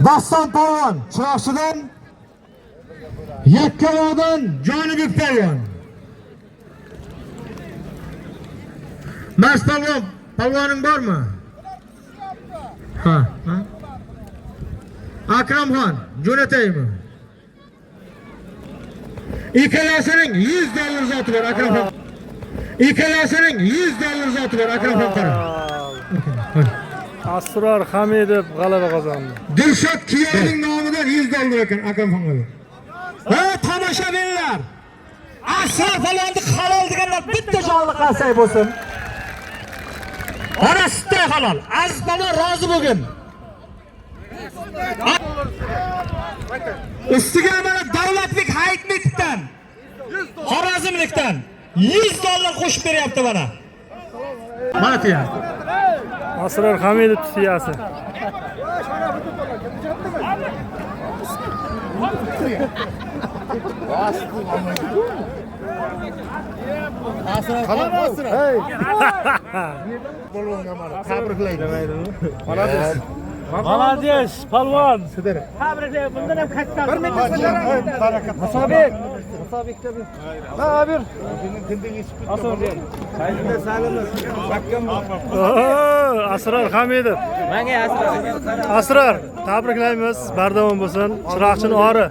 Daston polvon Chiroqchidan, Yakkabog'dan Jonibek polvon. Mast polvon, polvoning bormi? Ha, ha. Akramxon, jo'nataymi? Ikkalasining 100 dollar zoti bor Akramxon. Ikkalasining 100 dollar zoti bor Akramxon qara. Asror Hamidov g'alaba qozondi. Dilshod Kiyovining nomidan 100 dollar ekan Akramxonga. Ha, tomoshabinlar. Asror polvonni halol deganlar bitta jonli qarsak bo'lsin. Ona sutday halol. Aziz polvon rozi bo'lgin. Ustiga mana Davlatbek Hayitbekovdan Xorazmlikdan 100 dollar qo'shib beryapti mana. Mana tuya. Asror Hamidov tuyasi. Молодец, polvon. Oo, Asror Hamidov. Menga Asror. Asror, tabriklaymiz. Bardavom bo'lsin. Chiroqchini ori.